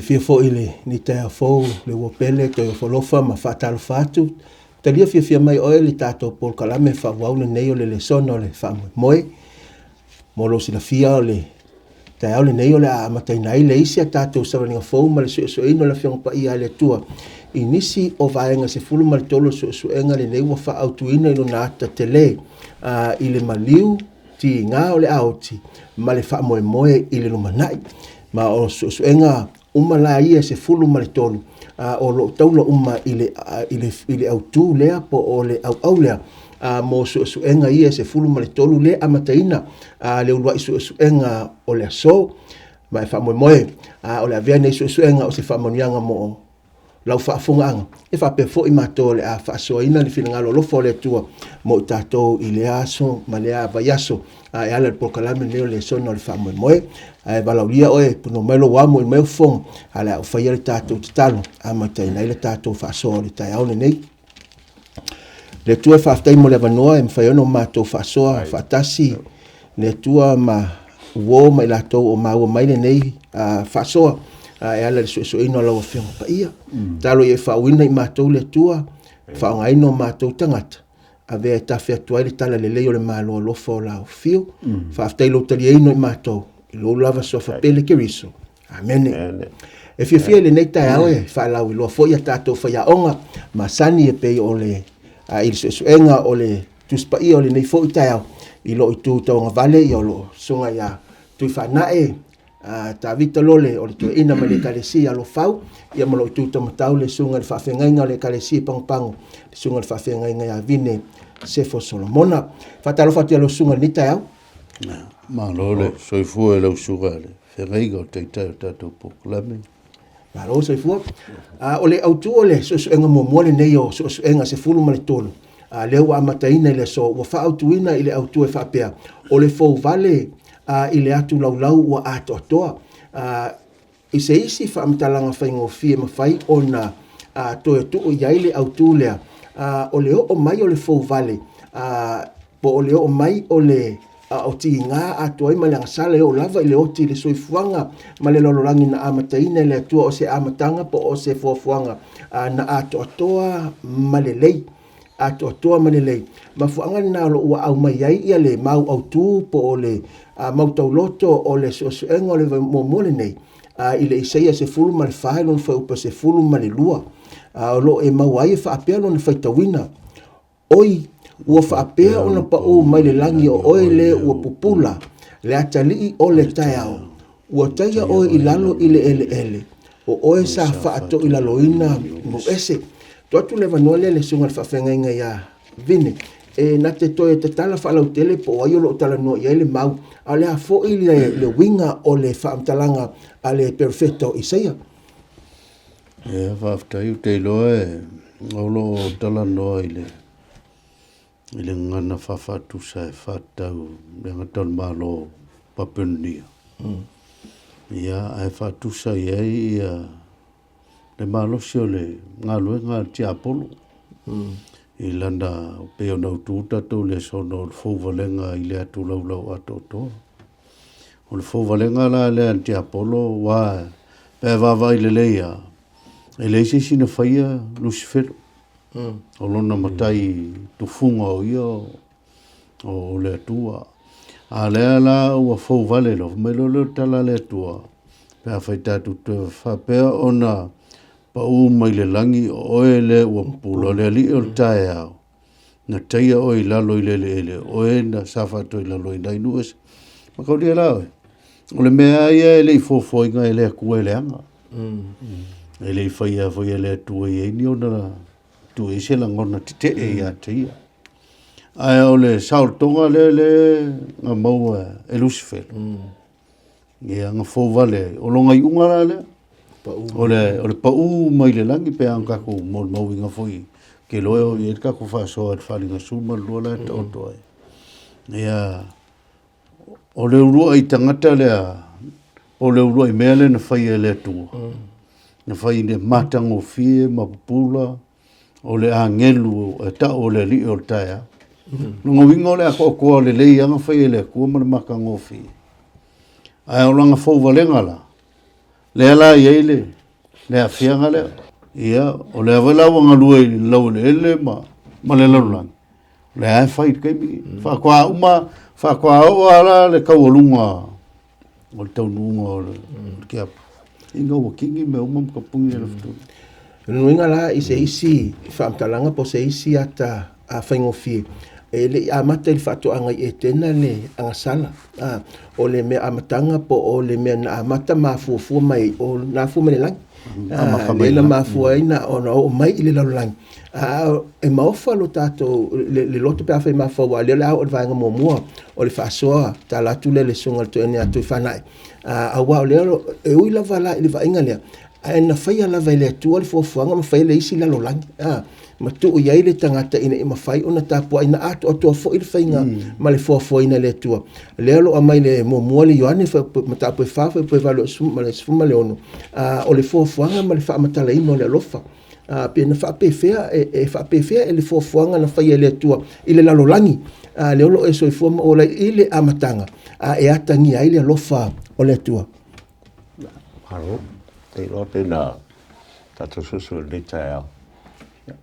Fiafia foi i lenei taeao fou le ua pele toe ofo alofa ma faatalofa atu. Talia fiafia mai oe i le tatou polokalame faaauau lenei o le lesona o le faamoemoe. Mo lou silafia o le taeao lenei o le a amataina ai le isi a tatou savaliga fou ma le suesueina o le Afioga Paia a le Atua i nisi o vaega 13 o le suesuega lenei ua faaautuina i lona ata tele i le maliu tiga o le a oti ma le faamoemoe i le lumanai. Ma o suesuega uma la ia e 13 o lo o taula uma i le autu lea po o le auau lea mo suesuega ia e 13 lea e amataina le uluai suesuega o le aso. Ma e faamoemoe o le avea nei suesuega o se faamanuiaga mo lau faafofogaaga, e faapea foi matou o le a faasoaina le finagalo alofa o le Atua mo i tatou i lea aso ma lea vaiaso e ala i le polokalame lenei o le lesona o le faamoemoe. Ae valaaulia oe, punoa mai lou ao, mo'i mai ou fofoga, ae o le a ou faia le tatou tatalo e amataina ai le tatou faasoa o le taeao lenei. Le Atua, faafetai mo le avanoa e mafai ona matou faasoa faatasi, le Atua ma uo ma i latou o maua mai lenei faasoa e ala i le suesueina o lau Afioga Paia. Tatalo ia e faauuina i matou le Atua, faaaogaina o matou tagata, avea e tafe atu ai le talalelei o le Malo alofa o lau afio. Faafetai i lou taliaina o i matou, i lou lava suafa pele Keriso. Amene. E fiafia i lenei taeao e faalauiloa foi a tatou faiaoga masani e pei o le i le suesuega o le Tusi Paia o lenei foi taeao i lou itu tauagavale ia o lo o susuga ia Tuifaanae Tavita Lole o le toeaina mai le Ekalesia a Alofau, ia ma lou itu taumatau le susuga i le faafeagaiga o le Ekalesia i Pagopago, le susuga i le faafeagaiga ia Vine Sefo Solomona. Faatalofa atu i lau susuga i lenei taeao. Malo le soifua i lau susuga i le feagaiga o le taitai o le tatou polokalame. Malo soifua. O le autu o le suesuega muamua lenei o suesuega 13, lea ua amataina i le aso, ua faaautuina i le autu e faapea, o le fouvale i le atu laulau ua atoatoa. I se isi faamatalaga faigofie e mafai ona toe tuu i ai le autu lea, o le oo mai o le fouvale, po o le oo mai o le o tiga atoa ai ma le agasala e oo lava i le oti i le soifuaga ma le lalolagi na amataina e le Atua, o se amataga po o se fuafuaga na atoatoa ma lelei, atoatoa ma lelei. Mafuaaga lena o lo o ua aumai ai ia le mau autu po o le mau tauloto o le suesuega o le muamua lenei i le Isaia 14 i lona fuaiupu e 12, o lo o e maua ai e faapea lona faitauina, Oi, ua faapea ona paū mai le lagi o oe le ua pupula, le atalii o le taeao, ua taia oe i lalo i le eleele, o oe sa faatoilaloina nuu ese. Tuu atu le avanoa lea i le susuga i le faafeagaiga ia Vine, e na te toe tatala faalautele po o ai o lo o talanoa i ai le mau, a o le a foi le uiga o le faamatalaga a le perofeta o Isaia. Ia, faafetai. Ou te iloa o lo o talanoa i le i le gagana faafaatusa e faatatau le agata o le Malo o Papelonia. Ia, ae faatusa i ai ia le malosi o le galuega a le tiapolo i lana pei ona utu tatou lesona o le fouvalega i le atu laulau atoatoa. O le fouvalega la lea a le tiapolo, aua pe a vaavaai lelei lava, e leai se isi na faia Lusifelo. O lona matai tufuga o ia o le Atua. A lea la ua fouvale loa, fai mai loa lea o le tala a le Atua, pe afai tatou te faapea ona pau mai le lagi o oe lea ua pupula, o le alii o le taeao, na taia oe i lalo i le eleele, o oe na sa faatoilaloina ai nuu ese. Mataulia la oe, o le mea lava ia e le i fuafuaina e le Atua e leaga. E le i faia foi e le Atua e i ai ni ona tuu i ai se lagona tetee ia te ia. Ae o le saolotoga lea le na maua e Lusifelo, Ia, na fouvale ai. O lona iuga la lea, o le pau mai le lagi pe a ona tatou molimauina foi, ou te iloa e oo i ai le tatou faasoa i le faaaliga 12 la e taoto ai. Ia, o le uluai tagata lea, po o le uluai mea lea na faia e le Atua, na fai i le matagofie ma pupula o le agelu e tau o le alii o le taeao. Lona uiga o le atoatoa lelei lava na fai e le Atua ma le matagofie. Ae o lana fouvalega la, Lea la e i ai le, le aafiaga lea. Ia, o lea foi la ua galue i le laueleele ma, ma le lalolagi, o lea lava e fai i le taimi lenei. Faatoa uma, faatoa oo lava la le taualuga o le taunuuga o le, le kiapa, ina ua kini mea uma ma tapuni le lafutuli. O lona uiga la i se isi faamatalaga po o se isi ata faigofie, e le i amata i le faatoaga i Etena le agasala. O le mea amataga po o le mea na amata mafuafua mai, o na afua mai le lagi. Lea na mafua ai na ona oo mai i le lalolagi. A e maofa lo tatou le loto pe afai e mafaufau, aua o lea o le a oo i le vaega muamua o le faasoa tala atu lea i le Susuga i le Toeaina ia Tuifaanai. Aua o lea e ui lava la i le vaaiga lea, ae na faia lava e le Atua le fuafuaga ma faia le isi lalolagi, ma tuu i ai le tagata ina ia mafai ona tapuai, na atoatoa foi le faiga ma le foafoaina e le Atua. Lea o lo o aumai le muamua le Ioane mataupu e 4 fuaiupu e 8 ma le 16, o le fuafuaga ma le faamatalaina o le alofa. Pe na faapefea, e faapefea e le fuafuaga na faia e le Atua i le lalolagi, lea o lo o e soifua ma ola ai i le amataga, e atagia ai le alofa o le Atua. Malo. Te iloa pei na tatou suesue i lenei taeao,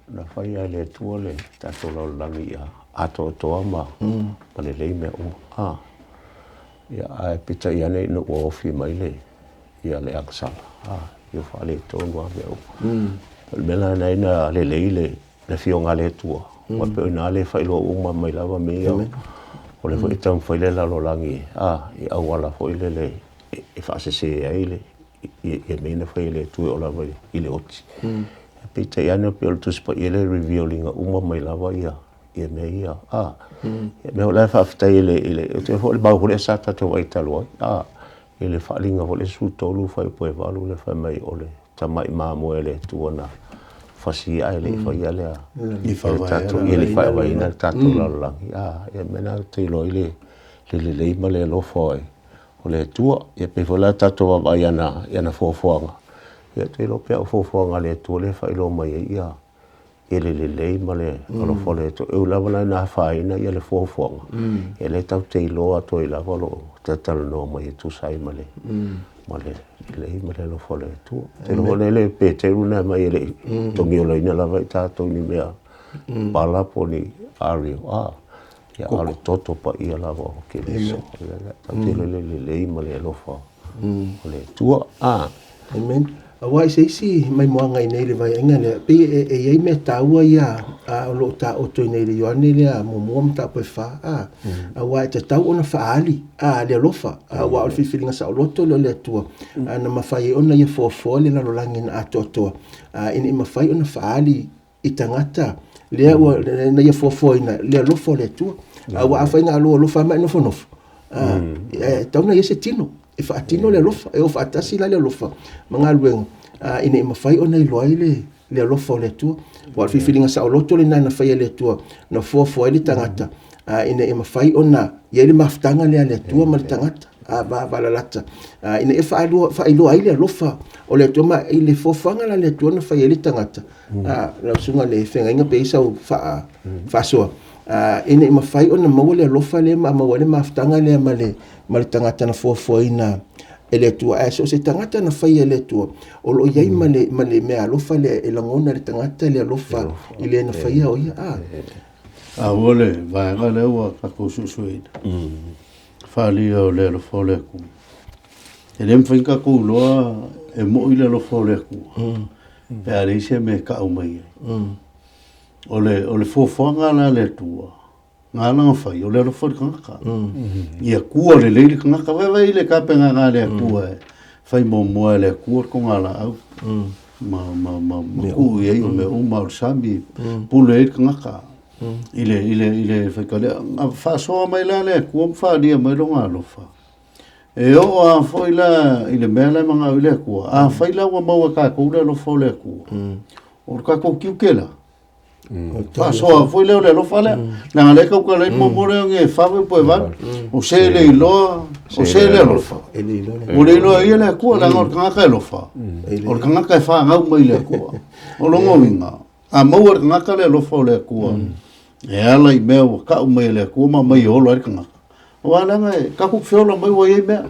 na faia e le Atua le tatou lalolagi ia atoatoa ma lelei mea uma. Ia, ae peitai ane ina ua ofi mai le, ia le agasala, ia faaletonu lava mea uma. O le mea la lena ina lelei le Afioga a le Atua, aua pei o i ina lea e faailoa uma mai lava mea ia, o lea foi e taumafai le lalolagi i auala foi lele e faasese ai le ia mea na fai e le Atua e oo lava i le oti. Peitai ane pei o le Tusi Paia lea e reveal ina uma mai lava ia ia mea ia. Ia mea o la e faafetai i le i le te foi le mau foi lea sa tatou vaai talu ai. I le faaaliga foi lea 13 fuaiupu e 8 le fai mai o le tamai mamoe a le Atua na fasia ae le i faia lea i tatou ia le faavaeina le tatou lalolagi. Ia mea na te iloa ai le lelei ma le alofa o le Atua. Ia pei foi la tatou vaavaai i ana fuafuaga, ia ou te iloa pea o fuafuaga a le Atua lea e faailoa mai ai ia le lelei ma le alofa o le Atua. E ui lava la ina afaina ia le fuafuaga, ia lea tatou te iloa atu ai lava o lo o talatalanoa mai e tusa ai ma le lelei ma le alofa o le Atua. Ou te iloa foi lea le Peteru na aumai e le i togiolaina lava i tatou i ni mea pala po o ni ario, Ia, a o le toto paia lava o Keriso. Ia, tatou te iloa i le lelei ma le alofa o le Atua. Amen. Aua i se isi maimoaga i nei i le vaeaiga lea, pei e i ai mea taua ia o lo o taoto i nei i le Ioane lea muamua mataupu e 4, aua e tatau ona faaali le alofa, aua o le filifiliga saoloto lea o le Atua, na mafai ai ona ia foafoa le lalolagi na atoatoa, ina ia mafai ona faaali i tagata lea ua na ia fuafuaina le alofa o le Atua. Aua afai na o lou alofa lava ma e nofonofo, e tatau ona i ai se tino e faatino le alofa, e o faatasi la le alofa ma galuega, ina ia mafai ona iloa ai le alofa o le Atua. Aua o le filifiliga saoloto lena na faia e le Atua, na fuafua ai le tagata, ina ia mafai ona i ai le mafutaga lea a le Atua ma le tagata, vavalalata, ina ia faailoa ai le alofa o le Atua. Ma i le fuafuaga la a le Atua na fai ai le tagata, lau susuga i le feagaiga pe i ai sau faasoa, ina ia mafai ona maua le alofa lea ma maua ai le mafutaga lea ma le tagata na fuafuaina e le Atua. Ae so o se tagata na faia e le Atua, o lo o i ai ma le mea alofa lea e lagona e le tagata le alofa i le na faia o ia. A ua le vaega lea ua tatou suesueina, faaalia o le alofa o le Atua. E le mafai ona tatou iloa e moi le alofa o le Atua, pe a leai se mea e tau mai ai. O le fuafuaga la a le Atua, na ala ona fai, o le alofa i le tagata. Ia tua lelei le tagata. Vaai i le tapenaga a le Atua e fai muamua e le Atua le togalaau ma tuu i ai o mea uma o le sami, pule ai le tagata i le faitalia. Na faasoa mai la le Atua ma faaalia mai lona alofa. E oo lava foi la i le mea la e manao i le Atua, afai la ua maua e tatou le alofa o le Atua, o le tatou tiute la, faasoa foi lea o le alofa lea. Leaga lea e tautala ai le muamua lea e 4 po e 8, o se e le iloa, o se e le alofa. Ua le iloa e ia le Atua, leaga o le tagata e alofa, o le tagata e fanau mai i le Atua. O lona uiga, a maua e le tagata le alofa o le Atua, e ala i mea ua tau mai e le Atua ma aumai e ola ai le tagata. Aua leaga e tatou te feola mai ua i ai mea.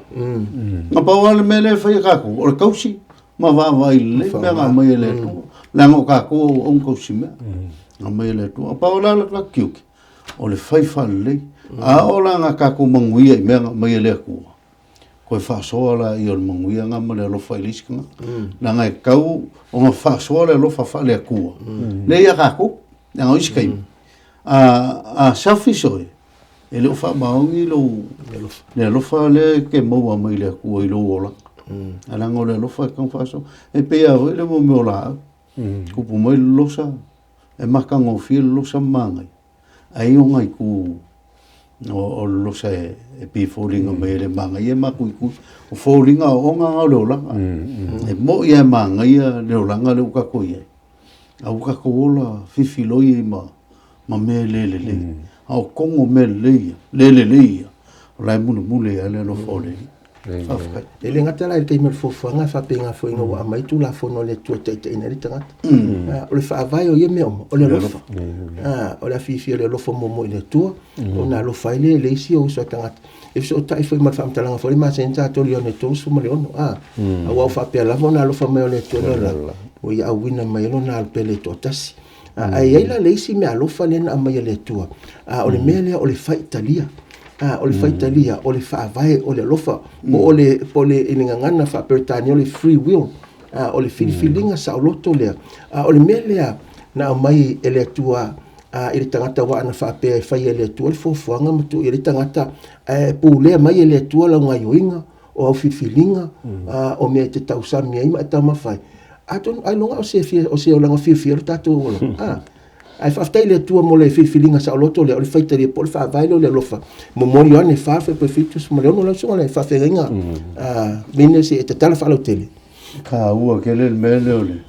Na pau lava le mea lea e fai e tatou, o le tausi ma vaavaai lelei mea na aumai e le Atua. Leaga o tatou o auauna tausi mea na aumai e le Atua. Na pau la le tatou tiute, o le fai faalelei. A oo la ina tatou manuia i mea na aumai e le Atua, toe faasoa laia o le manuia lena ma le alofa i le isi tagata. Leaga e tatau ona faasoa le alofa faale-Atua lea ia tatou. Leaga o isi taimi, a selfish oe, e le o faamaoni lou le alofa lea e te maua mai le Atua i lou olaga. Ae leaga o le alofa e tatau ona faasoa. E pei lava foi le mea o laau. Tupu mai le lolosa, e matagofie le lolosa ma manaia, ae i ai ona itu o le lolosa e pei e foliga mai e le manaia e matuitui. O foliga oona na o le olaga. E moni lava e manaia le olaga lea ua tatou i ai, a ua tatou ola fifiloi ai ma mea le lelei. A o totonu o mea lelei ia, le lelei ia, o la e mulimuli ai lava le alofa o le Alii. Faafetai. E le gata la i le taimi o le fuafuaga, e faapena foi ina ua aumai Tulafono a le Atua e taitaiina ai le tagata. O le faavae o ia mea uma, o le alofa. O le afifi o le alofa muamua i le Atua, ona alofa ai lea i le isi ou uso a tagata. E fesootai foi ma le faamatalaga foi le masani tatou i Ioane 36, aua ua faapea lava ona alofa mai o le Atua i le lalolagi, ua ia auina mai ai lona Alo Pele e toatasi. Ae i ai la le isi meaalofa lea na aumai e le Atua, o le mea lea o le faitalia. O le faitalia, o le faavae o le alofa, po o le, po o le, i le gagana faa-Peretania o le free will, o le filifiliga saoloto lea. O le mea lea na aumai e le Atua i le tagata aua ana faapea e fai e le Atua le fuafuaga ma tuu i ai le tagata, ae pulea mai e le Atua lau gaioiga, o au filifiliga, o mea e te tausami ai ma e taumafa ai. Atonu ailoga o se fia, o se olaga fiafia lo tatou ola. Ae faafetai i le Atua mo le filifiliga saoloto lea, o le faitalia po o le faavae lea o le alofa. Muamua Ioane 4, fuaiupu 76 lau susuga le faafeagaiga, mine se e tatala faalautele. E taua tele le mea lea o le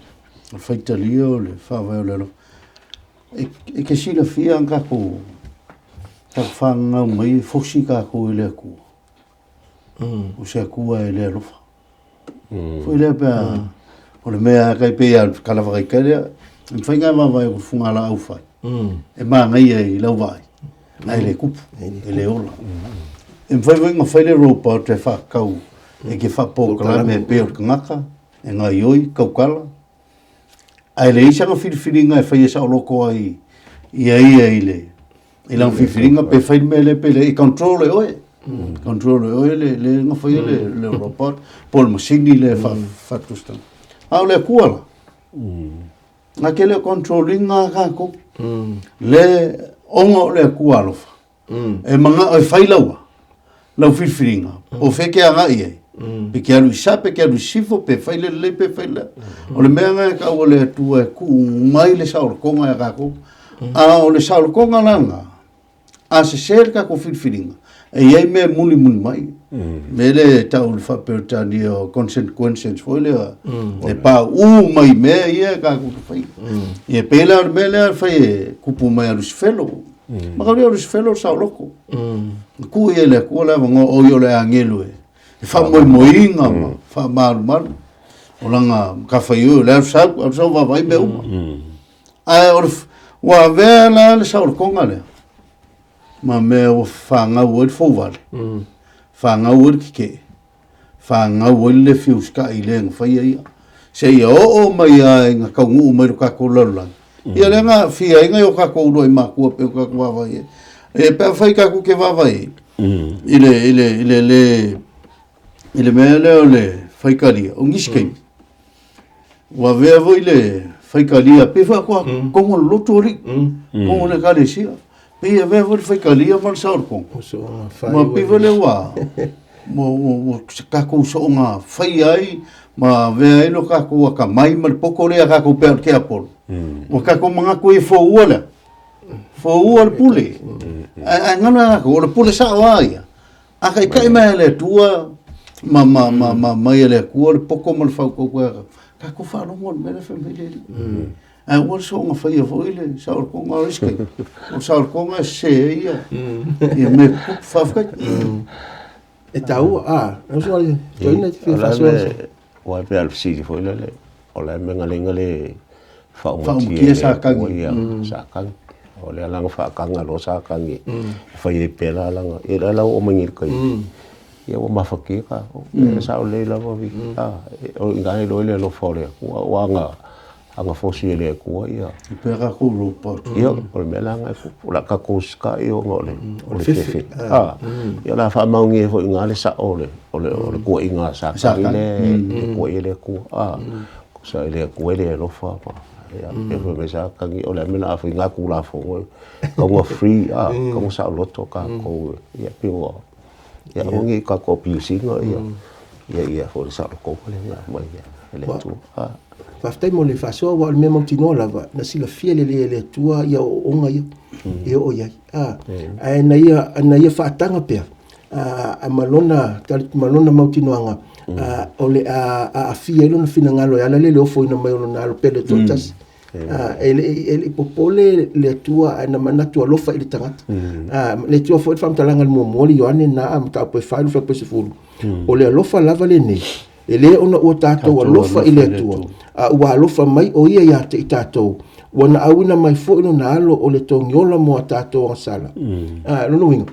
faitalia o le faavae o le alofa. E te silafia a tatou fananau mai e fosi tatou e le Atua. O se Atua e le alofa. Foi lea pe a, o le mea tai pei a tala faataitai lea, e mafai ona e vaavaai atu i le fugalaau fai, e manaia i lau vaai, ae le tupu, e le ola. E mafai foi ona fai le robot e faatatau e te faapolokalame e pei o le tagata, e gaoioi, tautala, Ae leai sana filifiliga e faia saoloto ai ia ia i le i lana filifiliga pe fai le mea lea pe leai. E control e oe. Control e oe le le na faia le le robot po o le masini lea e faatusta. A o le Atua la, na te le o control ina a tatou. Le ona o le Atua alofa. E manao e fai laua, lau filifiliga, po o fea e te agai i ai, pe te alu i sa, pe te alu i sifo, pe fai le lelei, pe fai le... O le mea lena e tau e le Atua e tuu mai le saolotoga ia tatou. A o le saolotoga la lena, a sese le tatou filifiliga, e i ai mea e mulimuli mai. Mea lea e tau i le faa-Peretania o consequences foi lea, e pauu mai mea ia e tatou te faia. Ia pei la o le mea lea e fai e kupu mai a Lusifelo. Ma kau lea o Lusifelo o le saoloto. Na tuu ia i le Atua le avanoa o ia o le agelu e faamoemoeina ma faamalumalu. O lana matafaioi o le alu sau, alu sau vaavaai mea uma. Ae o le, ua avea la le saolotoga lea ma mea ua fanau ai le fouvale, fanau ai le tetee, fanau ai le le fia usitai i le na faia ia, seia oo mai lava ina taunuu mai lo tatou lalolagi. Ia lea na aafia ai nai o tatou uluai matua pei o tatou vaavaai ai. E pe afai tatou te vaavaai i le i le i le le i le mea lea o le faitalia, o nisi taimi, ua avea foi le faitalia, pei foi a togo le lotu alii, togo le ekalesia. Pei e avea foi le faitalia ma le saolotoga. Ma pei foi lea ua ua tatou soona faia ai ma avea ai lo tatou atamai ma le poto lea tatou pei o le tiapolo. Ua tatou manatu ai e foua lea. Foua le pule. Ae galo ia tatou, o le pule sao lava ia. A taitai mai e le Atua ma ma ma ma mai e le Atua le poto ma le fautautaga ia tatou, tatou faalogo i le mea lea e fai mai le Alii. Ae ua le soona faia foi le saolotoga o isi taimi. O le saolotoga e sese ai ia ia mea tutupu. Faafetai. E taua, a, lau susuga i le toeaina e te fia faasoa. Aua e pei lava o le fesili foi lele, o le a le mea na ala ai ona le faaumatia e le Atua ia Satani. O le alaga faakaga loa sa kagi e fai ai pela alaga. Ia la la ua oo mai nei i le taimi, ia ua mafatia tatou. E sao lelei lava Viki, a, o i ina e iloa ai le alofa o le Atua, aua ana ana fosi e le Atua ia. E pei lava tatou lopa atu. Ia, o le mea la lena e tupu, o le a tatou usitai ona o le o le fefe. A, ia o le a faamaonia ai foi i ina le sao o le o le o le tuuaiga a Satani lea e tuuaia ai le Atua. A, tusa e le Atua e le alofa ma ia pei foi o Satani, o le a le mea o le a fai i na Tulafono, e tatau ona free, a, tatau ona saoloto tatou, ia pei ua, ia aua ne i tatou abuse ina ia ia ia foi le saolotoga lea na aumai e le Atua. A. Faafetai mo le faasoa, aua o le mea mautinoa lava, na silafia lelei e le Atua ia ooooga ia e oo i ai. A, ae na ia, na ia faataga pea a, ma lona, ma lona mautinoaga, a, o le a aafia ai lona finagalo e ala lea i le ofoina mai o lona alo pele toatasi. E le i popole le Atua ae na manatu alofa i le tagata. Le Atua foi le faamatalaga i le muamua le Ioane na a mataupu e 4 i le 10. O le alofa lava lenei, e le ona ua tatou alofa i le Atua, a ua alofa mai o ia ia te i tatou, ua na auina mai foi lona alo o le togiola mo a tatou agasala. Lona uiga,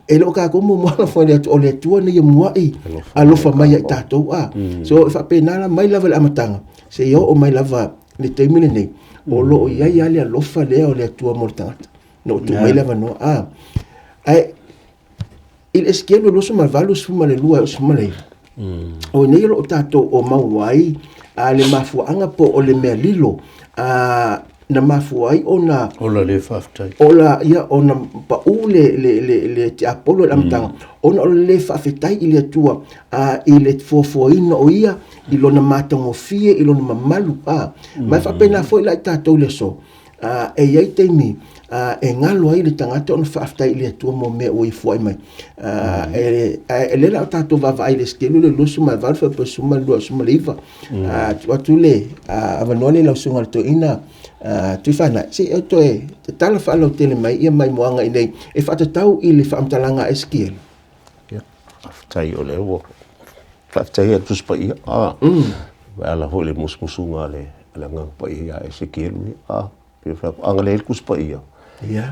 e le o tatou muamua alofa i le Atua, o le Atua na ia muai alofa mai ia i tatou. A. So e faapena la mai lava i le amataga seia oo mai lava i le taimi lenei, o lo o i ai lava le alofa lea o le Atua mo le tagata. Na ou tuu mai le avanoa. A. Ae i le Esekielu 28, 12 e 19, o nei o lo o tatou o mau ai a le mafuaaga po o le mea lilo a na mafua ai ona ola le faafetai ola ia ona pau le le le le tiapolo i le amataga ona o le le faafetai i le Atua a i le fuafuaina o ia i lona matagofie i lona mamalu a ma e faapena foi la i tatou i le aso a e i ai taimi a e galo ai le tagata ona faafetai i le Atua mo mea ua ia fuai mai. A e e lea la o tatou vaavaai i le Esekielu le 28 faapea 12 19. A tuu atu le avanoa lea i lau susuga i le toeaina Tuifaanai, se i e toe tatala faalautele mai ia maimoaga i inei e faatatau i le faamatalaga a Esekielu. Ia, faafetai o lea ua faafetai i le Tusi Paia. A, e ala foi i le musumusuga a le Agaga Paia ia Esekielu, a, pei ona fai atu, a na leai le Tusi Paia,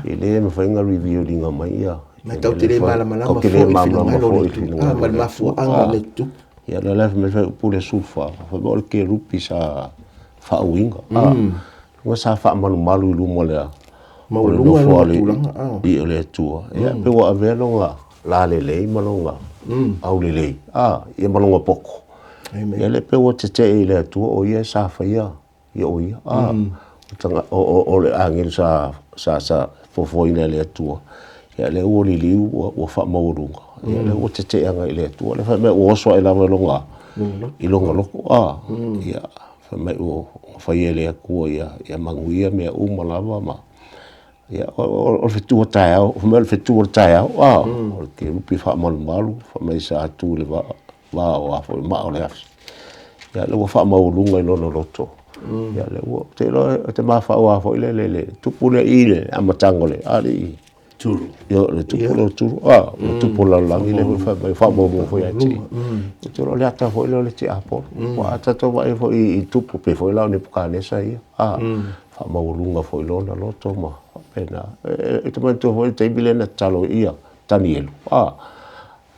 e le mafai ona reveal ina mai ia. Ma tatou te le malamalama foi i le finagalo o le Atua, ma le mafuaaga o mea tutupu. Ia, o lea la fai mai le upu lea 14, fai mai o le kerupi sa faauiga, a, luga sa faamalumalu i luma o le Maualuga lona tulaga, a. I o le Atua. Ia, pei ua avea lona lalelei ma lona aulelei, a, ia ma lona poto. Ia lea pei ua tetee i le Atua o ia sa faia ia o ia, a. O le agelu sa sa sa fofoina e le Atua. Ia lea ua liliu ua faamaualuga. Ia lea ua tetee agai i le Atua. Lea fai mai ua oso ae lava i lona i lona loto, a. Ia fai mai ua fai e le Atua ia ia manuia mea uma lava ma ia o le fetu o taeao, fai mai o le fetu o le taeao, a, o le kerupi faamalumalu, fai mai sa tu i le va va o a foi maa o le afi. Ia lea ua faamaualuga i lona loto. Ia lea ua, ou te iloa e te mafaufau lava foi lele i le tupu lea i le amataga o le alii Tulu. Ia, o le tupu lea o Tulu, a, o le tupu o le lalolagi lea foi fai mai faamaumau foi ia te i. Ou te iloa o le ata foi lea o le tiapolo. Aua a tatou vaai foi i tupu, pei foi la o Nepukanesa ia, a, faamaualuga foi lona loto ma faapena. E te manatua foi le taimi lea na tatalo ai ia Tanielu, a,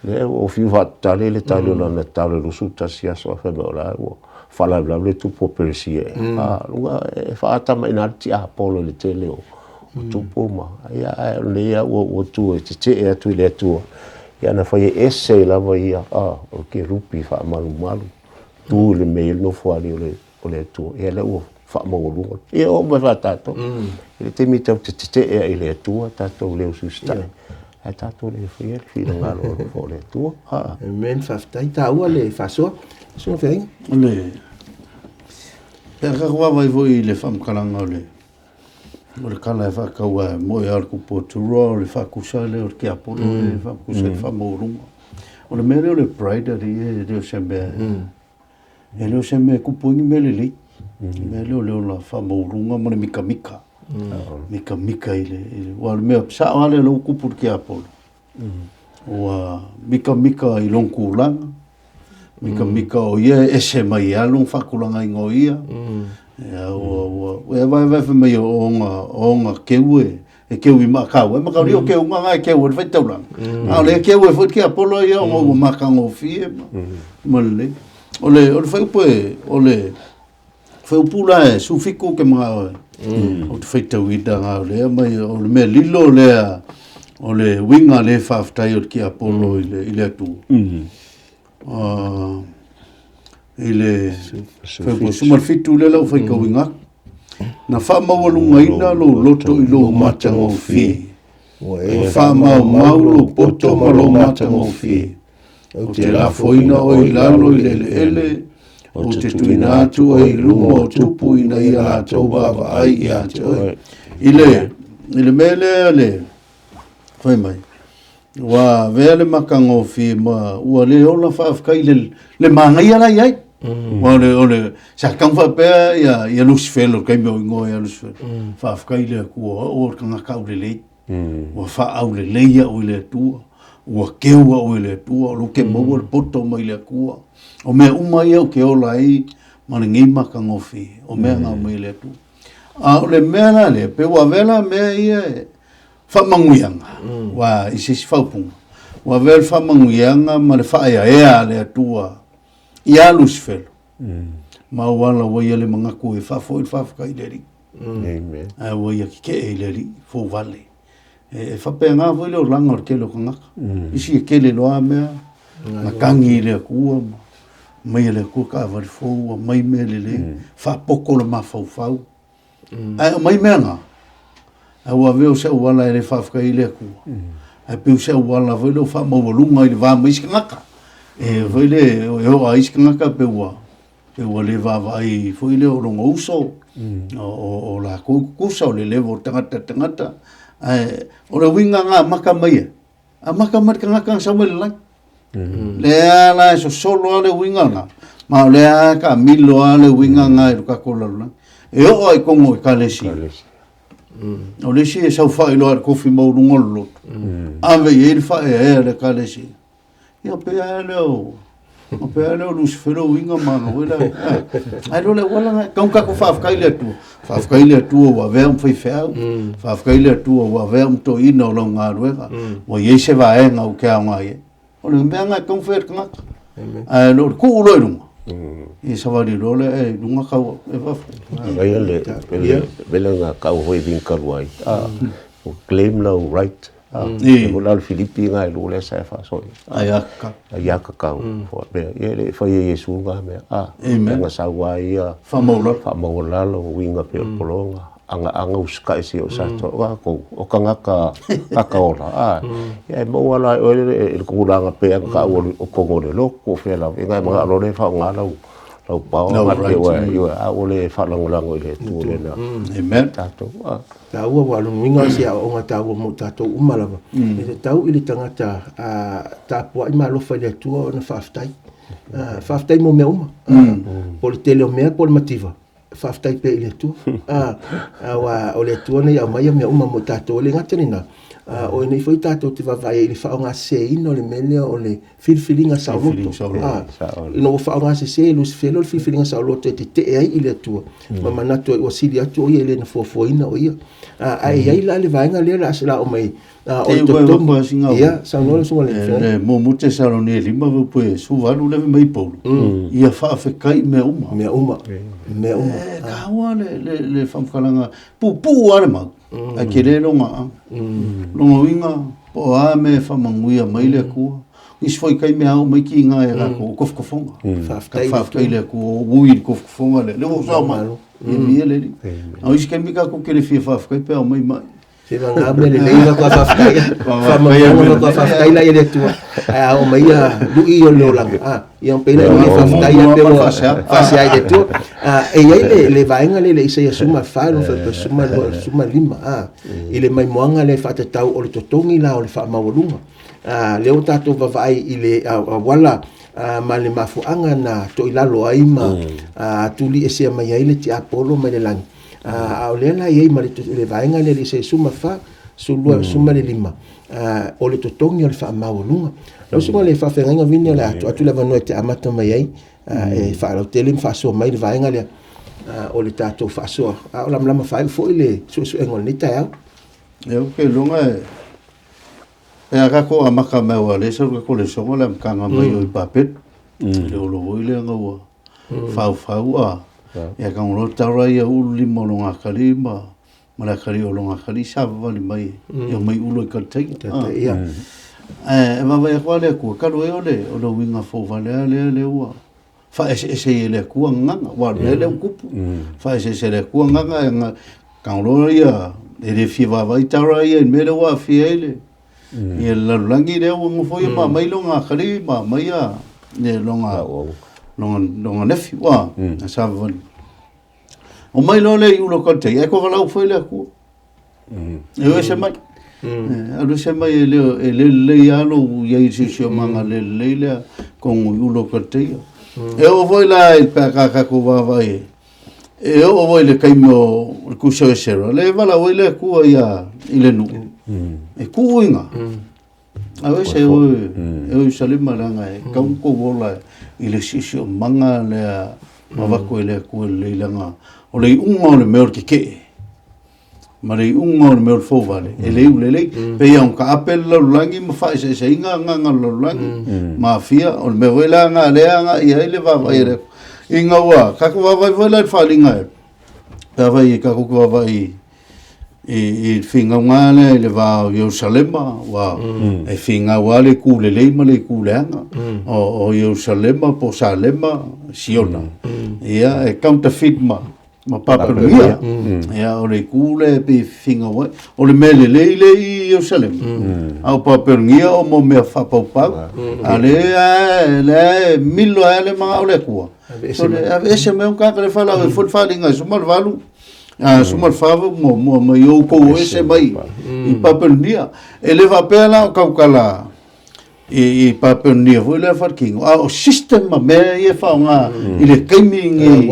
lea ua fiu faatatale le tali o lana tatalo i le 21 aso, ae fai mai o la ua faalavelave le tupu o Peresia ea. A, luga e faaata mai i ina le tiapolo i le tele o tupu ma, ia, ae o lenei lava ua tu e tetee atu i le Atua, ia na fai e ese ai lava ia, a, o le kerupi faamalumalu, tu i le mea e i ai le nofoalii o le o le Atua, ia lea ua faamaualuga. Ia oo mai foi tatou, i le taimi tatou te tetee ai i le Atua, tatou le usiusitai, ae tatou le faia le finagalo alofa o le Atua. Amen, faafetai. Taua le faasoa. Susuga Feaiga. O le, pe a tatou vaavaai foi i le faamatalaga o le o le tala e faatau a moe lava o le tupu o Turoa o le faatusa lea o le tiapolo e faatusa i le faamaualuga. O le mea lea o le pride alii e le o se mea E le o se mea e kupu ai ni mea lelei. O le mea lea o le ola faamaualuga ma le mikamika. Mikamika i le, aua o le mea sao lava lea o lea ua kupu i le tiapolo, ua mikamika i lona tulaga, mikamika o ia e ese mai ai lona faatulagaina o ia, ia ua, ua, Ua e vaevae fai mai o ona, o ona keu e, e keu i maakau ai, makauli o keuga na e keu ai le faitaulaga. A o lea e keu ai foi le tiapolo ia ona ua matagofie ma, ma lelei. O le, o le fuaiupu e, o le fuaiupu la e 17 ou te manao e, ou te faitauina na o lea mai, o le mea lilo lea, o le uiga le faafetai o le tiapolo i le, i le Atua. I le 17 lea la ua faitauina atu. Na faamaualugaina lou loto i lou matagofie. Ua faamaumau lou poto ma lou matagofie. Ou te lafoina oe i lalo i le eleele, ou te tuuina atu oe i luma o tupu ina ia latou vaavaai ia te oe. I le, i le mea lea le fai mai, Ua avea le matagofie ma ua le ola faafetai i le, le manaia la i ai. Mm. O le, o le, sa tau faapea ia, ia Lusifelo, le taimi o ingoa ia Lusifelo. Mm. Faafetai i le Atua, o le tagata aulelei. Mm. Ua faaaulelei au i le Atua. Ua keu au i le Atua, o lou ke maua le poto mai le Atua. O mea uma ia ou te ola ai ma lenei matagofie, o mea na aumai e le Atua. A o le mea la lea, pe ua avea la mea ia e, faamanuiaga, ua i se isi faaupuga, ua avea le faamanuiaga ma le faaeaea a le Atua ia Lusifelo, ma ua ala ua ia le manatu e faafoi le faafetai i le Alii. Amen. Ae ua ia tetee i le Alii, fouvale. E faapena foi le olaga o le tele o tagata. Isi e tele loa mea, na tagi i le Atua ma aumai e le Atua taavale fou, aumai mea lelei, faapoto le mafaufau. Ae aumai mea na, ae ua avea o se auala e le faafetai ai le Atua. Ae pei o se auala foi lea ua faamaualuga i le va ma isi tagata. E foi le, e oo a isi tagata pe ua, pe ua le vaavaai foi lea o lona uso, o latou tutusa, o le level o tagata i le tagata. Ae o le uiga na amata mai ai, Amata mai le tagata na sau mai le lagi. Lea la e sosolo lava le uiga lena, ma o lea lava e taamilo lava le uiga lena i lo tatou lalolagi. E oo lava i totonu o Ekalesia. O le isi e saofai loa i le tofi maualuga o le lotu, ave i ai le faaeaea a le Ekalesia. Ia pei lava lea o pei lava lea o Lusifelo uiga ma ana foi la. Ae le o le auala lena, e tatau ona tatou faafetai i le Atua. Faafetai i le Atua ua avea ma faifeau, faafetai i le Atua ua avea ma toeaina o lau galuega, ua i ai se vaega ou te aoga i ai. O le mea lena e tatau ona fai e le tagata. Ae le o le tuu loa i luga, ia savali loa lea e i luga tau atu. E faafetai. Agai le mea lena tau foi vin talu ai. Ua claim lau right. E mo la le Filipi nga e lua lea sa e faasoi. Aiatatau. Aiatatau. Faapea, ia e le i faia e Iesu nga mea. A, Amen. Nga sau a ia. Faamaualalo. Faamaualalo, uiga pei o le pologa. Agaaga usikai se o sa toa o kou o tagata tagata ola. A, ia e maua la e oe le tulaga pei ona taua o totonu o le lotu o fea lava. Ia na e manao loa lea e faaaoga lau lau power Lau ma te right. ua ioe, a ua le faalagolago i le Atua lena. Amen. Tatou. A. Taua ua lona uiga o se aoaoga taua mo tatou uma lava. E tatau i le tagata a tapuai ma alofa i le Atua ona faafetai. Faafetai mo mea uma. Po o le tele o mea po o le mativa, faafetai pea i le Atua. Aua o le Atua na ia aumaia mea uma mo tatou. E le gata i lena, o lenei foi tatou te vaavaai ai i le faaaogaseseina o le mea lea o le filifiliga saoloto. Ina ua faaaogasese e Lusifelo le filifiliga saoloto e tetee ai i le Atua, ma manatu ai ua sili atu o ia i le na fuafuaina o ia. Ae i ai la le vaega lea la se la o mai o le totonu. Ia, saunoa le susuga i le Le muamua Tesalonia 5 pe 18 lea fai mai Paulo, ia faafetai i mea uma. Mea uma. Mea uma. E taua le faamatalaga, puupuu lava le mau, ae tele lona aano. Lona uiga, po o a mea e faamanuia mai le Atua, nisi foi taimi a oo mai tiga ia latou o tofotofoga. Faafetai Faafetai i le Atua ua ui i le tofotofoga lea, lea ua ou sao mai, ia viia le Alii. A o isi taimi tatou te le fia faafetai pe a omai mai. Se vagana mea lelei faatoa faafetai. Faamanuiaga faatoa faafetai la i le Atua. Ae a oo mai ia lui o le olaga, a, ia pei la e faafetai ia pe ua faasea i le Atua. E i ai le, le vaega lea i le Isaia 14, lona faapea 12, a, i le maimoaga lea e faatatau o le totogi la o le faamaualuga. Lea ua tatou vaavaai i le auala ma le mafuaaga na toilalo ai ma tuliesea mai ai le tiapolo mai le lagi. A o lea la e i ai ma le vaega lea i le Isaia 14, 12, 15, o le totogi o le faamaualuga. Lau Susuga i le Faafeagaiga Vini, o le a tuu atu le avanoa e te amata mai ai, e faalautele ma faasoa mai le vaega lea. o le tatou faasoa, a o lamalama faaiu foi le suesuega o lenei taeao. Ia, ou te iloa e pe a tatou amata mai aua o lea e sau le tatou lesona o le amataga mai o i Papelu. E le o iloa foi lea ina ua faufau a ia tago loa tara ia ulu lima o lona atalii ma le atalii o lona atalii savavali mai e omai ulo i Kalitaia. Ae vaavaai atu lava le Atua, talu ai o le uiga fouvale lava lea lea ua faaeseese ai e le Atua gagana, aua o le mea lea ua tupu, faaeseese e le Atua gagana, tago loa ia, e le fia vaavaai tara ia i le mea lea ua aafia ai le ia le lalolagi lea ua nofo ia ma aumai lona atalii ma aumai ia lona lona nephew, ua savavali. Omai loa lea i Ula o Kalitaia, ae toe valaau foi le Atua. E o ese mai. Alu ese mai e le, e le lelei lava lou i ai i le siosiomaga le lelei lea tonu i Ula o Kalitaia. E oo foi la i pe a tatou vaavaai e, e oo foi i le taimi o le tusi o Esera, lea e valaau ai le Atua ia i le nuu, e tuu i ina. Ae o ese oe e o Ierusalema leaga e tatau ona tou ola i le siosiomaga lea ma avatu e le Atua lelei leaga o le iuga o le mea o le tetee ma le iuga o le mea o le fouvale e le iu lelei. Pei lava ona taape le lalolagi ma faaeseeseina agaga o le lalolagi ma aafia, o le mea foi la lena lea e agai i ai le vaavaai a le Atua. Ina ua tatou vaavaai foi la i le faaaliga pe afai tatou te vaavaai i le finauga lea i le va o Ierusalema, ua e finau lava le itu lelei ma le itu leaga. O Ierusalema po o Salema, Siona, ia e counterfeit ma Papelonia. Ia o le itu lea e pei e finau ai. O le mea lelei lea i Ierusalema, a o Papelonia o mo mea faapaupau. A o lea lea e milo ai le manao o le Atua. Aveese mai tagata le faalaau ai foi le faaaliga e 18 14 muamua mai outou o ese mai i Papelonia. E le faapea la o tautala i Papelonia foi lea faaletino, a o system ma mea ia e faaaoga i le taimi lenei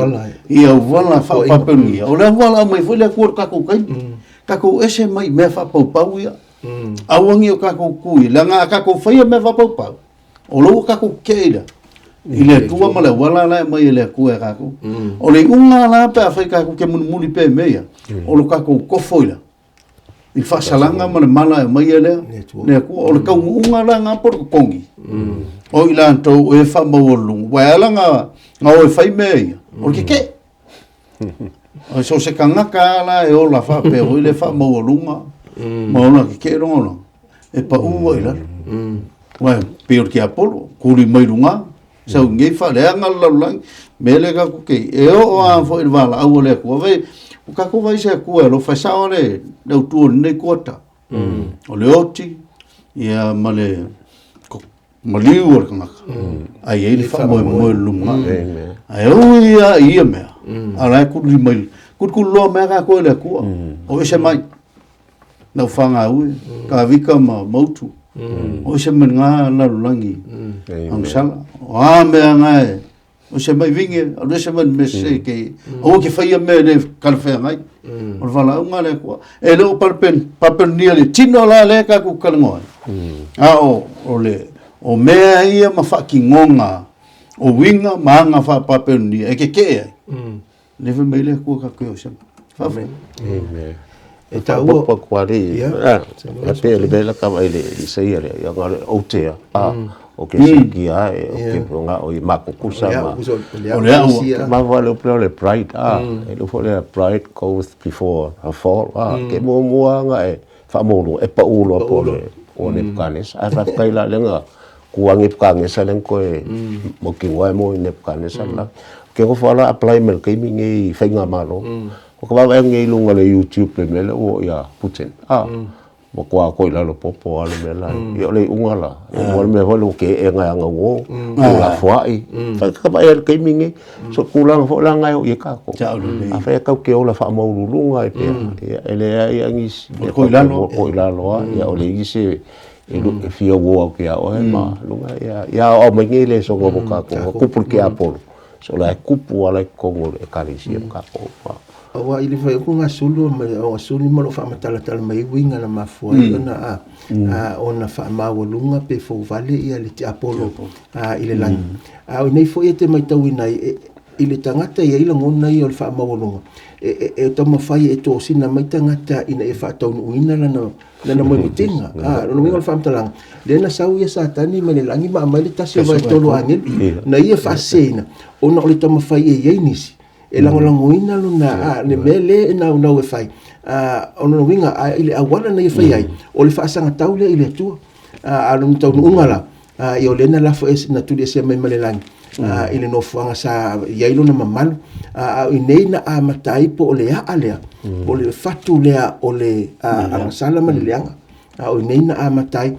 i auala faa-Papelonia, o le auala aumai foi le Atua i le tatou taimi. Tatou ese mai i mea faapaupau ia. Aua ne i o tatou tu i, leaga a tatou faia mea faapaupau, O lea ua tatou tetee i le i le Atua ma le auala la e aumai e le Atua e tatou. O le iuga la pe afai tatou te mulimuli pea i mea ia, o lo tatou tofo i le i le faasalaga ma le mala e aumai e le le Atua. O le taunuuga la lena po o le totogi, o i latou e faamaualuluga. Aua e ala ona o e fai mea ia, o le tetee. O so o se tagata lava la e ola faapea foi le faamaualuga ma ola tetee lona olaga, e pau ai i lalo. Aua e pei o le tiapolo, tuli mai luga, sau nei faaleaga le lalolagi, mea lea tatou te i, e oo lava foi i le valaau a le Atua. Vaai, ua tatou vaai i se Atua e alofa, e sao lava le autu o lenei kuata, o le oti, ia ma le maliu o le tagata, ae i ai le faamoemoe o le lumanai. Ae ui lava i ia mea, a o la e kululi mai, kulukulu loa mai lava tatou e le Atua, o ese mai, lau fanau e, Kavika ma Mautu, o ese mai lena lalolagi agasala. O a mea na e, o se mai vinge, alu ese mai le mea sese ke, aua ke faia mea e le talafeagai. O le valaauga a le Atua. E le o Papelonia le tino la lea tatou talanoa ai. A o, o le, o mea ia ma faatinoga o uiga ma aga faa-Papelonia e tetee ai. Lea fai mai le Atua tatou te o ese mai. Faafetai. Amen. E taua pa kuari. E pe le bela ka vai le Isaia le ia ngale o te a o ke sikia e o ke nga o i ma kukusa ma. O le au ma va le o le pride a e le fo le pride goes before a fall a ke mo mo nga e fa mo lo e pa u lo po le o ne pkanes a fa kai la le nga kuangi pkangesa le koe mo ki ngoe mo ne pkangesa la ke go fala apply mel ke mi ngi whainga malo o ka wawe ngi lunga le YouTube le mele o ia Putin a mo kua ko ila lo popo ale mela i o le unga la o mo le me ho ke e nga nga wo o la foai fa ka ba el ke mi ngi so kula fo la nga o i ka ko a fa ka ke o la fa mo lulunga e pe e le ai ngi ko ila lo ko ila lo ia o le isi e lu e fia uo au ki a oe ma lunga ia ia o mai nei le songo mo ka ko kupu ki a polo so la kupu ala kongo e kalisi ka ko pa Aua i le fai aku gasulu ma o gasulu ma lo faamatalatala mai uiga na mafua ai ona a ona faamaualuga pe fouvale ia le tiapolo i le lagi. A o nei foi e te matauina ai i le tagata e i ai lagona ia o le faamaualuga, e, e, e taumafai e tosina mai tagata ina ia faataunuuina lana lana moemitiga. Ah, lona uiga o le faamatalaga, lea na sau ia Satani mai le lagi ma aumai le tasi o vaetolu o agelu, na ia faaseseina, ona o le taumafai e i ai nisi e lagolagoina lona ah, le mea lea e naunau e fai. Ah, o lona uiga, a, i le auala na ia fai ai, o le faasagatau lea i le Atua. A lona taunuuga la, ia o lea na lafo ese, na tuliesea mai ma le lagi, i le nofoaga sa i ai lona mamalu. A o i inei na amata ai po o le aa lea, po o le fatu lea o le agasala ma le leaga. A o i inei na amata ai,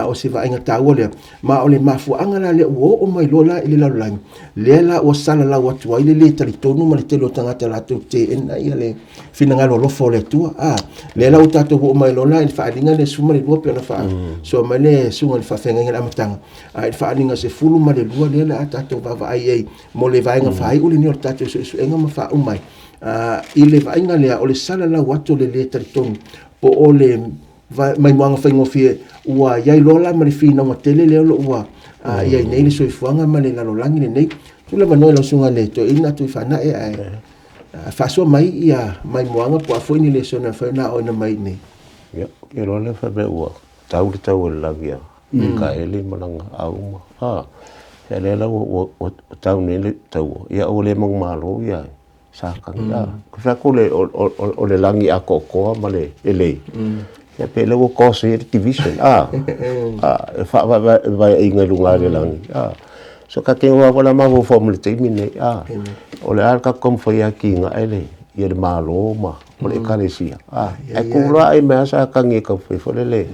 o se vaaiga taua lea. Ma o le mafuaaga la lea ua oo mai loa la i le lalolagi, lea la ua salalau atu ai le lē talitonu ma le tele o tagata latou te teena ia le finagalo alofa o le Atua. A, lea la ua tatou oo mai loa la i le faaaliga lea 12 pei ona faasoa mai le susuga i le faafeagaiga i le amataga, a i le faaaliga 12 lea la a tatou vaavaai ai mo le vaega faaiu lenei o le tatou suesuega ma faauma ai. A, i le vaaiga lea o le salalau atu o le lē talitonu po o le maimoaga faigofie ua i ai loa la ma le finauga tele lea o lo o ua i ai nei le soifuaga ma le lalolagi lenei. Tuu le avanoa i lau susuga i le toeaina Tuifaanae ae faasoa mai ia maimoaga po o a foi ni lesona e mafai ona aoaina mai i inei. Ia, ou te iloa lea fai mai ua tau le tau o le lagi a Mikaele ma lana auma. A, ia lea la ua tau nei le taua, ia ua le manumalo ia Satani. A, ou te fai atu o le lagi atoatoa ma le elei, ia pei o lea ua cause ai le division, a, e faavaevaeaiga i luga o le lagi. A, so ta te iloa lava o le a mafaufau mai i le taimi lenei, a, o le a le tatou taumafai e atinae le, ia le Malo ma le Ekalesia, a, ae tu loa ai mai lava Satani e taumafai foi lele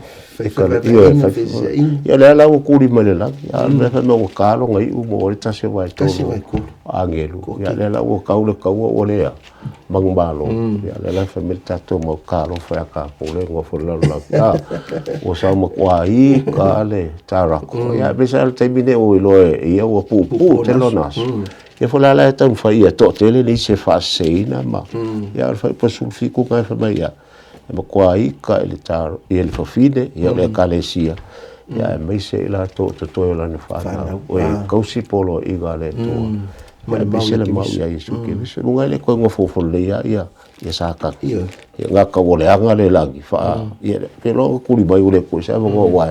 ia lea la ua tuli mai le lagi, a o le mea fai mai ua ta lona iu ma ua i ai le 1/3 o agelu, ia lea la ua tau le taua ua le manumalo, ia lea la fai mai le tatou mau talofa ia tatou lea e nofo i le lalolagi, a, ua sau matua ika lava le tarako, ia aemaise lava le taimi lenei ua iloa e ia ua puupuu tele lona aso. Ia foi la la e taumafai ia toatele nisi e faaseseina ma, ia o le fuaiupu 17 lena e fai mai ia, e matua ika i le i le fafine, ia o le ekalesia, ia aemaise i latou o totoe o lana fanau, o e tausi poloaiga a le Atua. Aemaise le mau ia Iesu Keriso. Luga e le toe nofonofo lelei lava ia ia Satani. Ia na tauoleaga le lagi, faa, ia, pe loa ua tuli mai ua le toe se avanoa aua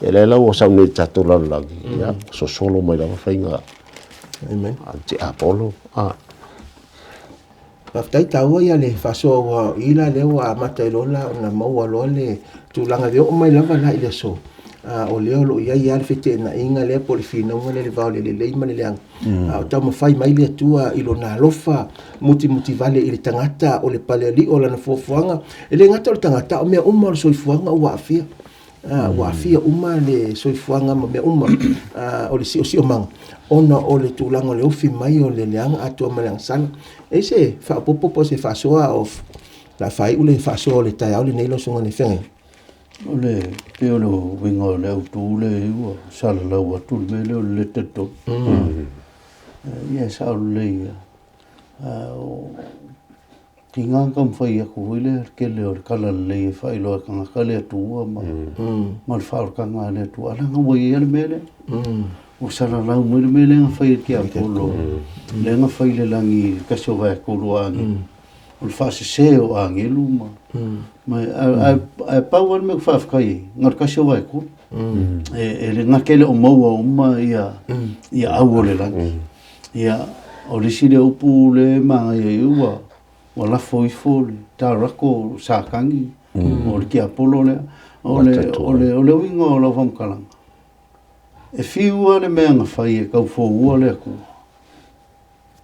e lea la ua sau nei i le tatou lalolagi, ia, sosolo mai lava faiga Amen. a te Apolo. Ah. Faafetai taua ia le faasoa ua i la lea ua amata ai loa la ona maua loa le tulaga e oo mai lava la i le aso. A o lea o lo o i ai lava le feteenaiga lea po o le finauga lea i le va o le lelei ma le leaga. A o taumafai mai le Atua i lona alofa mutimutivale i le tagata o le palealii o lana fuafuaga. E le gata o le tagata, a o mea uma o le soifuaga ua aafia. Ua aafia uma le soifuaga ma mea uma o le siosiomaga ona o le tulaga o le ofi mai o le leaga atoa ma le agasala. E i ai se faaopoopo po o se faasoa o le a faaiu le faasoa o le taeao lenei lau Susuga i le Feagaiga? O le pei o le uiga o le autu lea ua salalau atu le mea lea o le lē talitonu. Ia e sao lelei lava. Tiga ona taumafai atu foi lea le tele o le talalelei e faailoa e tagata le Atua ma, ma le faaolataga a le Atua. A leaga ua i ai le mea lea. Ua salalau mai le mea lea na fai e le tiapolo, lea na fai i le lagi i le tasi o vaetolu o agelu. O le faasese o agelu ma, ma ae pau lava le mea ou te faafetai ai, na o le tasi o vaetolu. E le gata e le o maua uma ia, ia au o le lagi. Ia, o le isi lea upu lea e manaia ai ua ua lafo ifo le tarako o Satani, o le tiapolo lea. O le, o le, o le uiga o lau faamatalaga, e fiu lava le mea na fai e tau foua le Atua,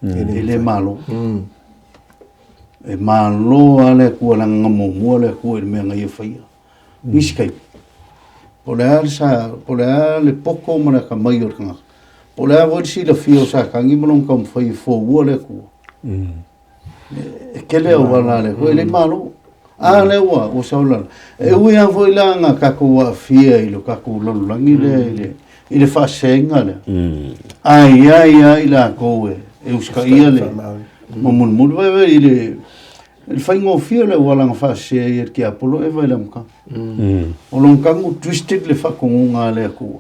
e le malo. E malo lava le Atua leaga na muamua le Atua i le mea na ia faia. Nisi taimi, po o le a le sa, po o le a le poto ma le atamai o le tagata, po o le a foi le silafia o Satani ma lona taumafai e foua le Atua. E tele auala a le Atua, e le i malo. A lea ua ua sau lala. E ui lava foi la na tatou aafia i lo tatou lalolagi lea i le i le faaseseina lea, ae i ai lava i latou e e usitaia le ma mulimuli. Vaai i le I le faigofie o le auala na faasese ai e le tiapolo Eva i le amataga. O lona tanu twisted le faatonuga a le Atua.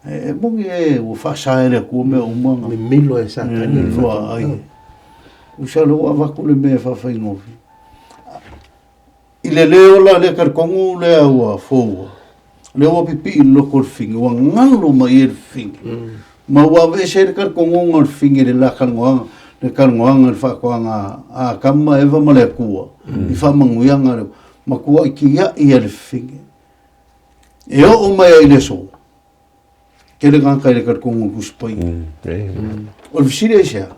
E moni e ua faasa e le Atua mea uma na Mimilo e Satani le lua ai. Usa le ua avatu le mea e faafaigofie. I le le ola lea talitonu lea ua foua, lea ua pipii i le loko o le figi, ua galo mai i ai le figi. Ma ua aveese ai le talitonuga o le figi i le la talanoaga, le talanoaga i le faatoaga a Atamu ma Eva ma le Atua, i faamanuiaga lea, matuai tiai e le figi. E oo mai ai i le aso, tele tagata e le talitonu i le Tusi Paia. O le fesili aisea?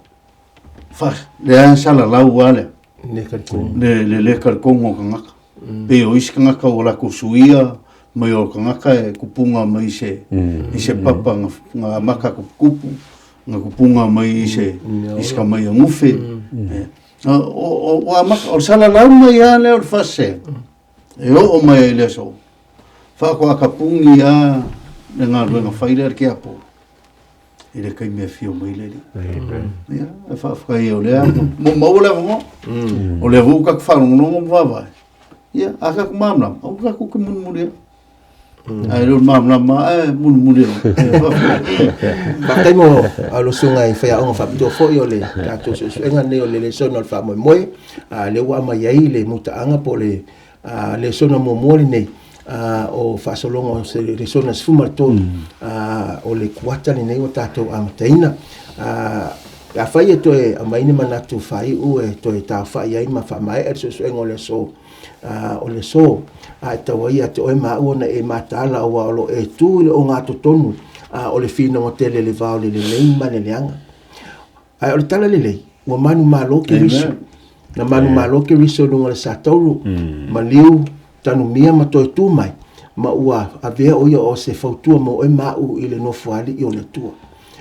Fa, lea salalau lava lea. Le talitonu. Le le talitonu o tagata. Pei o isi tagata ua latou suia mai o tagata e kupuga mai i se, i se papa na amata tuputupu, na kupuga mai i se, i se tamai agufe. O, ua amata, o le salalau mai lava lea o le faasese, e oo mai ai i le aso, faatoa tapuni lava le galuega fai lea a le tiapolo i le taimi e afio mai le Alii. Ia, e faafetai o lea ua maua le avanoa. O lea foi ua tatou faalogologo ma vaavaai. Ia, a tatou malamalama, aua tatou te mulimuli ai. Ae le o le malamalama lava e mulimuli ai. Faafetai mo lau susuga i faiaoga faapitoa foi o le tatou suesuega lenei o le lesona o le faamoemoe. Lea ua aumai ai le mutaaga po o le lesona muamua lenei o faasologa o se lesona 13 o le kuata lenei ua tatou amataina. Afai e toe aumai ni manatu faaiu e toe taofai ai ma faamaea le suesuega o le aso, o le aso, a e tau ai ia te oe ma au ona e mataala aua o lo o e tu i le ogatotonu o le finauga tele i le va o le lelei ma le leaga. Ae o le tala lelei, ua manumalo Keriso. Na manumalo Keriso i luga o le satauro, maliu, tanumia ma toe tu mai, ma ua avea o ia o se fautua mo oe ma au i le Nofoalii o le Atua.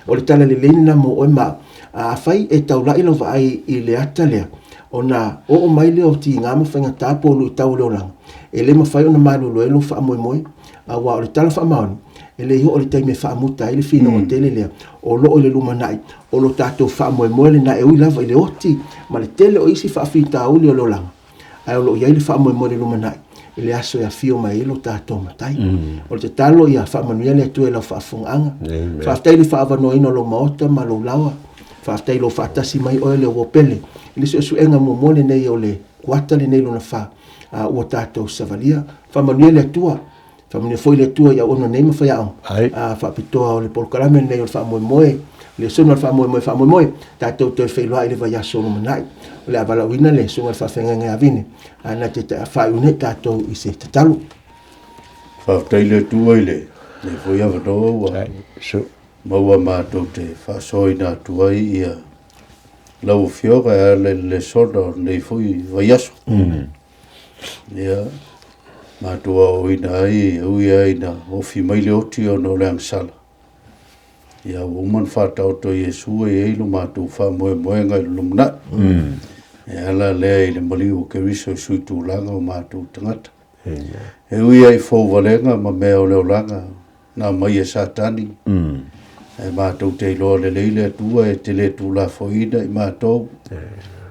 O le tala lelei lena mo oe ma au. Afai e taulai lau vaai i le ata lea, ona oo mai lea o tiga ma faigata po o luitau o le olaga, e le mafai ona malolo ai lou faamoemoe, aua o le tala faamaoni, e le i oo i le taimi e faamuta ai le finauga tele lea o lo o i le lumanai, o lo tatou faamoemoe lena e ui lava i le oti ma le tele o isi faafitauli o le olaga, ae o lo o i ai le faamoemoe i le lumanai i le aso e afio mai ai lo tatou Matai. O le tatalo ia faamanuia le Atua i lau faafofogaaga. Faafetai i le faaavanoaina o lou maota ma lou laoa. Faafetai i lou faatasi mai oe le uo pele i le suesuega muamua lenei o le kuata lenei lona fa ua tatou savalia. Faamanuia le Atua. Faamanuia foi le Atua i auauna nei ma faiaoga faapitoa o le polokalame lenei o le faamoemoe, le lesona o le faamoemoe, faamoemoe tatou toe feiloai i le vaiaso o lumanai. O le a valaauina le susuga i le faafeagaiga ia Vine, na te faaiu nei tatou i se tatalo. Faafetai le Atua i lenei foi avanoa ua maua matou te faasoaina atu ai ia lau Afioga e ala i le lesona o lenei foi vaiaso. Ia, matou aoaoina ai, e ui lava ina ofi mai le oti ona o le agasala, ia ua uma ona faataoto e Iesu e i ai lo matou faamoemoega i le lumanai. E ala lea i le maliu o Keriso i sui tulaga o matou tagata. E ui lava i fouvalega ma mea o le olaga na aumai e Satani, ae matou te iloa lelei le Atua e te le tuulafoaiina i matou,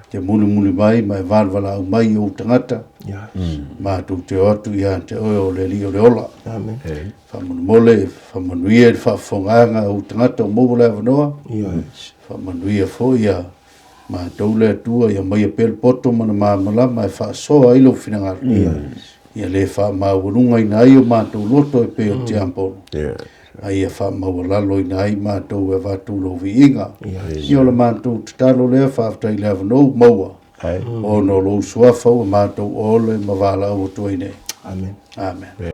te mulimuli mai ma e valevalaau mai i ou tagata, matou te o atu ia te oe o le Alii o le ola. Amen. Faamolemole, faamanuia i le faafofogaaga a ou tagata ua maua le avanoa. Faamanuia foi ia matou le Atua, ia aumaia pea le poto ma le malamalama e faasoa ai lou finagalo. Ia le faamaualugaina ai o matou loto e pei o le tiapolo, a ia faamaualaloina ai matou e avatu lou viiga. Ia o le matou tatalo lea, faafetai i le avanoa ua maua, ona o lou suafa ua matou ole ma valaau atu ai nei. Amen. Amen.